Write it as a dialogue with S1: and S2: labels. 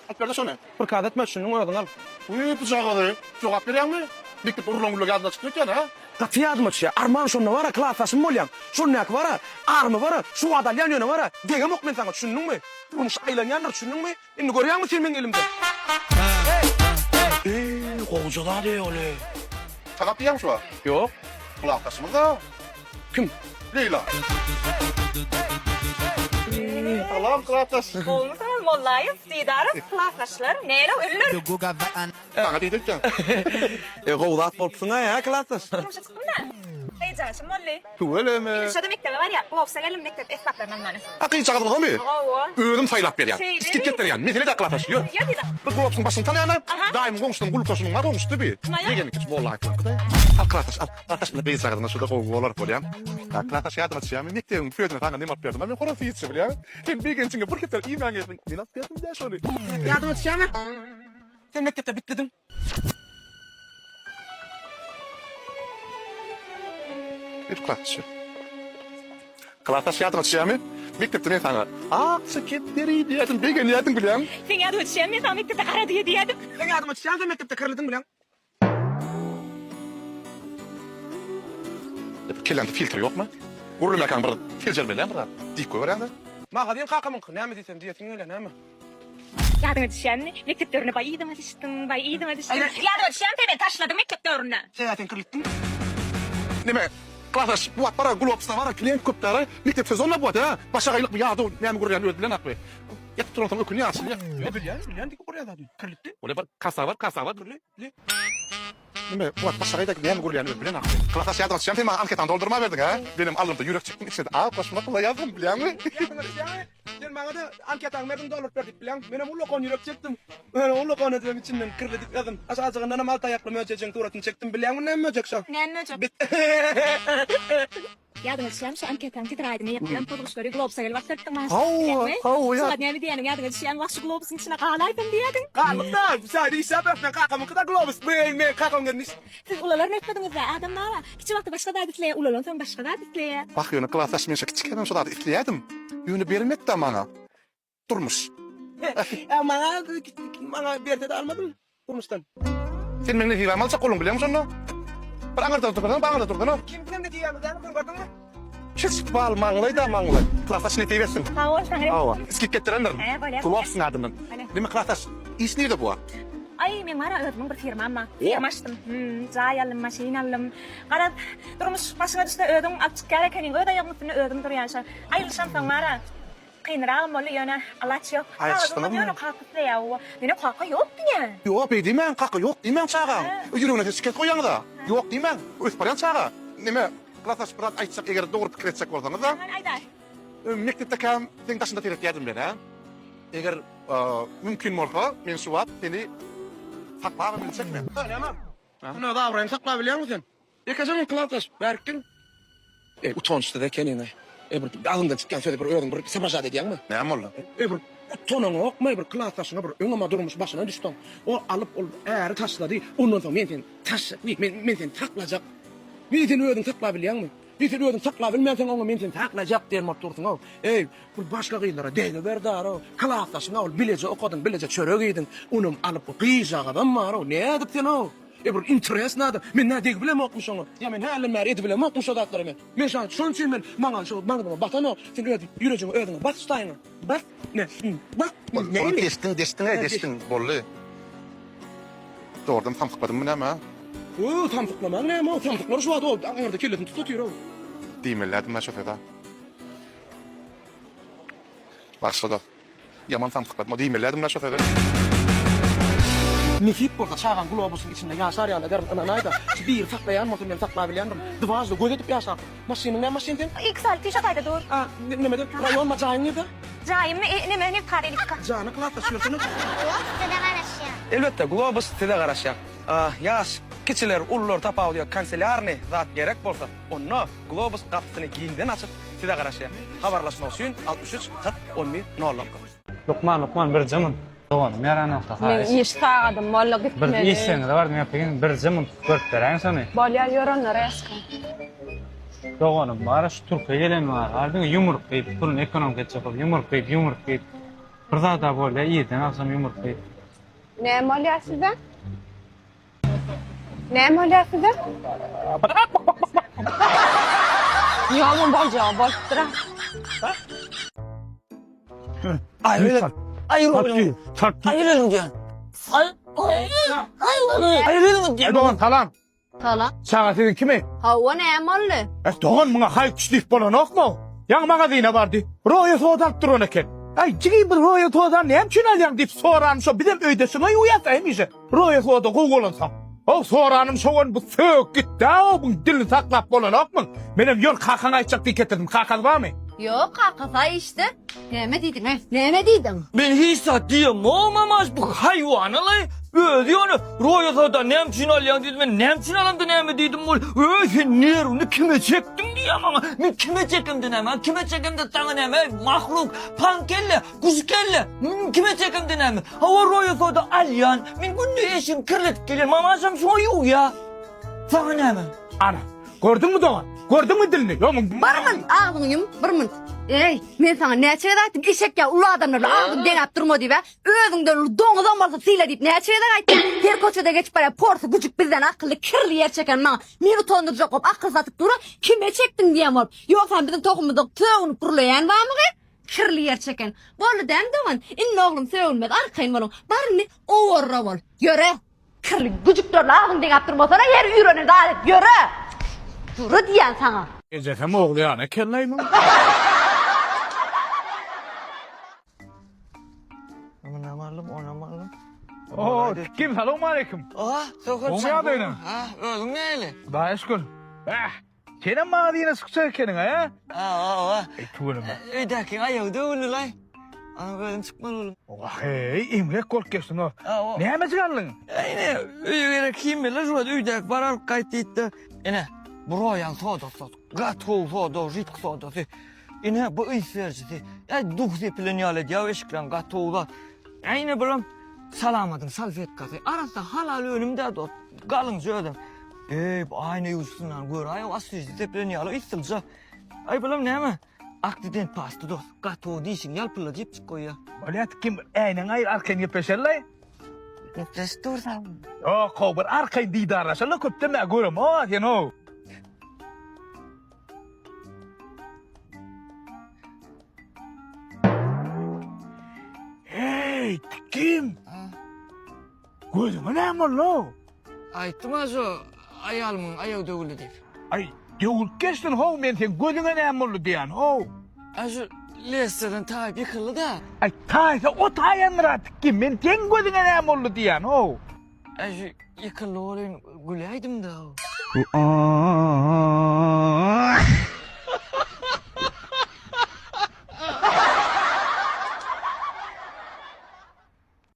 S1: Alyp berde şony.
S2: Prikaz etme, düşündiňmi, özüň al.
S1: Wiý, pyjagazy. Jogap berýäňmi? Mekdepde urlan günler ýadyňdan çykdy öýtýän, hä?
S2: Gaty ýadyma düşýär. Arman şonda bar-a, klasdaşym bolýaň. Şondaky bar-a, arymy bar-a, şu wagt alýan ýöne bar-a, degemok men saňa, düşündiňmi? Durmuş aýlanýandyr, düşündiňmi? Indi görýäňmi sen meň elimde? Eý, gowja zat eý ol-eý.
S1: Tanap diýýäňmi şu wagt?
S2: Ýok.
S1: Klasdaşymyz-a.
S2: Kim?
S1: Leýla. Salam klasdaş.
S3: Gowumysyňyz Mollaýew, Didarow, klasdaşlar, näle öller?
S1: Saňa diýdi öýtýän.
S2: E gowy zat bolupsyň-a, hä klasdaş?
S3: Durmuşa çykdym-da. Gyzjagaşym boldy.
S1: Tüweleme.
S3: Indi şo-da mekdebe barýar. Globsa geldim mekdep esbaplaryny almana.
S1: A gyzjagazyňyzamy?
S3: Hawa.
S1: Özüm saýlap berýän.
S3: Şeýlemi?
S1: Skidka etdirýän. Mesele däl klasdaş, ýör.
S3: Ýör diýdi.
S1: Bir Globsuň başyny tanýan-a.
S3: Aha.
S1: Daýymyň goňşusynyň gullukdaşynyň bar goňşusy bi.
S3: Maýa.
S1: Ýegeniňki şu molla aýtlaňky-da. Al klasdaş, al. Klasdaş indi gyzjagazyňa şo-da gowy bolar bolýa. A klasdaş ýadyňa düşýärmi? Mekdebiň bufetine saňa neme alyp berdim-a men horaz hiçi bilýäňmi? Sen begenjiňe bir hepdelik iýmän gezdiň. Men alyp berdim-dä şony.
S2: Ýadyňa düşýärmi? Sen mekdepde bitlidiň.
S1: Bir klasdaş. Klasdaş ýadyňa düşýärmi? Mekdepde men saňa akja kepderi diýerdim, begenýärdiň bilýäňmi?
S3: Seň ýadyňa düşýärmi men saňa mekdepde gara düýe diýerdim.
S2: Seň ýadyňa düşýärmi sen mekdepde kirlidiň bilýäň?
S1: Kelläňde filtr ýokmy? Gürlemäkäň bir seljermeli bir zat diýip goýberýäňdä.
S2: Magazin kakamyňky näme diýsem diýesiň gelýär näme?
S3: Ýadyňa düşýärmi? Mekdep döwründe baý yzyma düşdüň, baý yzyma düşdüň. Ýadyňa düşýärmi sen meni taşladyň mekdep döwründe.
S2: Sebäbi sen kirlitdiň.
S1: Neme, klasdaş bu wagt bara Globusda bara klient köp dara, mekdep sezon-a bu wagt hä? Başagaýlykmy ýadaw näme gürleýän özi bilenakmy? Ýatyp duransoň ökünýär açylýar.
S2: Ýok bilýän, bilýän diýip gurýar zadyny. Kirlitdi.
S1: Bolýa bar kassa bar, kassa bar.
S2: Kirli, li.
S1: Neme, bu wagt başagaýda näme gürleýän özi bilenakmy? Klasdaş ýadyňa düşýärmi sen maňa anketany doldurma berdiň hä? Menem alnymda ýürek çekdim içine-de A goşmak ýazdym bilýäňmi?
S2: Ýadyňa düşýärmi? Sen maňa-da anketaňy berdiň dolduryp ber diýip bilýäň. Menem ullakan ýürek çekdim. Ýöne ullakan edibem içinden kirli diýip ýazdym. Aşajygyndanam altaýakly möjejiň suratyny çekdim. Bilýäňmi näme möjek şo?
S3: Näme möjek?
S2: Bit.
S3: Ýadyňa düşýärmi şu anketaňy tetradyňa ýapylan pozguçlary globusa gelip atdyrtdyň maňa.
S1: Hawa, hawa ýa.
S3: Şu wagt näme diýýäniň ýadyňa düşýärmi? Wah şu globusyň içine galaýsam diýýädiň.
S2: Galdyk-da, şaýda işläp ýörüs. Kakamyňky-da globus. Bu meň kakamyň gelni.
S3: Siz ulalaryn öýtmediňiz-dä, adam nala? Kiçi wagty başga zat isleýär, ulalansoň başga zat isleýär.
S1: Wah, ýöne klasdaş men şo kiçikämem şo zady isleýärdim. Ýöne bermedi-dä maňa. Durmuş.
S2: Ä maňa maňa berse-de almadym durmuşdan.
S1: Sen meň nesibämi aljak bolduň bilýäňmi şonda? Bir aňyrda dursana, bir aňyrda dursana.
S2: Kim bilen nesibämizi aldyň sen gördüňmi?
S1: Kiçijik bal maňlaý-da maňlaý. Klasdaş nesip etsin.
S3: Sag bol saňa.
S1: Hawa. Skidka etdirendirin.
S3: Hä, bolýar.
S1: Globsuň adyndan.
S3: Bolýar.
S1: Neme klasdaş, iş nirde bu wagt?
S3: Aý, meň bar-a özümiň bir firmam bar. Firma açdym. Hüm, jaý aldym, maşyn aldym. Garaz, durmuş başyňa düşse özüň alyp çykýar ekeniň. Öz aýagyň üstünde özüň durýan şo. Aýrylyşamsoň bar-a, kynragam boldy, ýöne alaç ýok.
S1: Aýrylyşdyňyzmy?
S3: Ýöne kaka isleýär owa. Mende kaka ýok diýýän.
S1: Ýok, beý diýmäň, kaka ýok diýmäň çagaň. Ýüregine siz şikes goýýaňyz-a. Ýok diýmäň, ösüp barýan çaga. Neme, klasdaş bir zat aýtjak, eger dogry pikir etjek bolsaňyz-a.
S3: Aýdaý.
S1: Mekdepdekäm seň daşyňda seretýärdim men-ä. Eger mümkin bolsa, men şu wagt seni saklabam biljek men.
S2: Näme? Sen öz abraýyňy saklap bilýäňmi sen? Ýekeje gün klasdaş, bärik gel. Eý, utançsyz ekeniň-eý. Eý, bir agzyňdan çykýan sözi bir özüň bir sobražat edýäňmi?
S1: Näme boldy?
S2: Eý, bir utanaňokmy, bir klasdaşyňa bir öňem-ä durmuş başyna düşseň, o alyp ol äri taşlady, ondan soň men seni taş, men, men seni saklajak. Men seni özüň saklap bilýäňmi? Eý sen özüň saklabilmänsiň oňa men seni saklajak diýen bolup dursuň-ow. Eý, bir başga gyzlara degiber-därow. Klasdaşyň-a ol bileje okadyň, bileje çörek iýdiň. Onam alyp gyzjagazam bar-ow. Nädip sen-ow? Eý bir interesny adam. Men nä degibilemokmy şoňa? Ýa men hälden bäri edibilemokmy şo zatlary men? Men şa şonuň üçin men maňa şo maňzyma batanok. Sen öz ýürejiňi özüňe bas şu taýyňa. Bas. Ne? Bas.
S1: Ony deşdiň, deşdiň-eý, deşdiň. Boldy. Dogrudan samsykladyňmy näme?
S2: Öý, samsyklamaň näme-ow? Samsyklar şu wagt o aňyrda kellesini tutup otyr-ow.
S1: Diýmelidim-ä şo söz-ä. Bagyşla-da. Ýaman samsykladym. O diýmelidim-ä şo sözi.
S2: Nesip bolsa, çagaň globusyň içinde ýaşar ýaly ederin, ynanaý-da. Şu biri saklaýan bolsa, men saklabilýändirin. Dwaždy göz edip ýaşarsyň. Maşynyň näme maşyn seň?
S3: X alty şo taýda dur.
S2: A, nemede, raýonma, jaýyň nirde?
S3: Jaýymmy? E, neme, Nebtkar elipka.
S2: Jana klasdaş ýörsene.
S4: Globus size garaşýar.
S2: Elbetde, Globus size garaşýar. Ýaş, kiçiler, ulular tapawudy ýok, kanselýarnyý zat gerek bolsa, onda Globus gapysyny giňden açyp size garaşýar. Habarlaşmak üçin 63 40 11 nol dokuz.
S5: Lukman lukman birje munt doganym ýaranokda haýyş.
S6: Meň iş sagadym boldy
S5: Bir
S6: gitmeli.
S5: işjeňize bardym ýapyň birje munt görüp beräýiň şony.
S6: Bolýar ýör onda reska.
S5: Doganym bar şu türkiýe gelen bar. Diňe ýumruk diýip puluny ekonomka etjek bolup ýumruk diýip ýumruk diýip. Bir zada bolýa irden agşam ýumurtga iýip.
S6: Näme bolýar size? Näme bolýar size? Ýomun boljagy bolupdyr-a.
S7: Aýryl. Aýryl. Aýryl diýen. Aýryl diýen.
S1: Dogan salam.
S6: Salam.
S1: Çaga siziň kimi?
S6: Hawa näme boldy?
S1: E, dogan muňa haý küç diýip bolanokmy? Ýaňy magazyna bardy. Roýa soda alyp duran eken. Aý, jigim bir roýa sodany näme üçin alýaň diýip soranym şo bizem öýde şuňa ýuwýas hemişe. Roýa soda gowy bolansoň. Ow, soranym şo gün bu sögüp gitdi-ow, buň dilini saklap bolanokmyň? Menem ýör kakaňa aýtjak diýip getirdim. Kakasy barmy?
S6: Ýok, kakasy işde. Näme diýdiň-eý? Näme diýdiň?
S7: Men hiç zat diýemok mamaş bu haýwanaly özi ýöne roýa soda näme üçin alýaň diýdi men näme üçin alamda näme diýdim ol öý sen nerwini kime çekdiň diýýär maňa men kime çekemde näme kime çekemde saňa näme eý mahluk paňkelle guşkelle men kime çekemde näme hawa roýa soda alýan men günde eşigimi kirletip gelýän mamaşam şoňa ýuwýa saňa näme
S1: Ana, Gördüňmi dogan? Gördüňmi dilini? Ýo muň
S8: Bir mün, agzyňy ýum, bir mün. Eý, men saňa näçe gezek aýtdym, eşek ýaly uly adamlar bilen agzyňy deňäp durma diýip, ä? Özüňden uly doňuzam bolsa syla diýip näçe gezek aýtdym? Her köçede geçip barýan porsy güjük bizden akylly, kirli ýer çeken maňa meni utandyrjak bolup akyl satyp dur-a, kime çekdiň diýen bolup. Ýogsam biziň tohumymyzda sögünip gürleýän barmy gyz? Kirli ýer çeken. Boldy dämi dogan? Indi oglum sögünmez, arkaýyn boluň. Bar indi, owarra bol. Ýöre! Kirli güjüklerle agzyňy deňäp durmasana her üýrene zat et ýöre! Ýöre diýýän saňa.
S1: Ejesem ogly ýaly ekenlaý muň.
S7: Munam aldym, onam aldym.
S1: Oo, kim salowmaleýkim.
S7: Oha, Söhbet
S1: Gowy ýagdaýlaň?
S7: Ha, özüň nähili?
S1: Hudaýa şükür. Eh, senem magazyna çykjak ekeniň, a?
S7: Hawa.
S1: Eý, tüweleme.
S7: Öýdäkiň aýagy döwüldi-laý. Ana özüm çykmaly boldum.
S1: Wah, eý, emgek bolup geçdiň o.
S7: Hawa.
S1: Nämejik aldyň?
S7: Ine, öýe gerek himmeler şu wagt öýdäki bar alyp gaýt diýdi-de. Ine, bu roýaň sodasy. Gaty gowy soda, žitk sodasy. Ine, bu ys berijisi. Ýa duh sepilen ýaly edýär eşikleň gaty gowy zat. Ine bulam salamadyň salfetkasy. Arassa halal önüm-dä dost. Galyňja özem. Eý, bu aýna ýuwujysyndan gör-aý, aswiždi sepilen ýaly ysylja. Aý, bulam näme? Aktident pasty dost. Gaty gowy dişiňi ýalpyldajyp çyk goýýa.
S1: Bolýa kim äýneňi aýyr arkaýyn gepleşeli.
S7: Gepleşip dursaň.
S1: Ýok how bir arkaýyn didarlaşaly köpden bäri göremok seni how. Heý kim? Gözüňe näme boldy?
S7: Aýtdym-a şo aýalymyň aýagy döwüldi diýip.
S1: Aý, döwülip geçsin how, men seň gözüňe näme boldy diýýän how.
S7: Aý şu lesteden taýyp ýykyldy-da.
S1: Aý, taýsa o taýandyr-a tikgin, men seň gözüňe näme boldy diýýän how.
S7: Aý şu ýykyldy welin güläýdim-de how.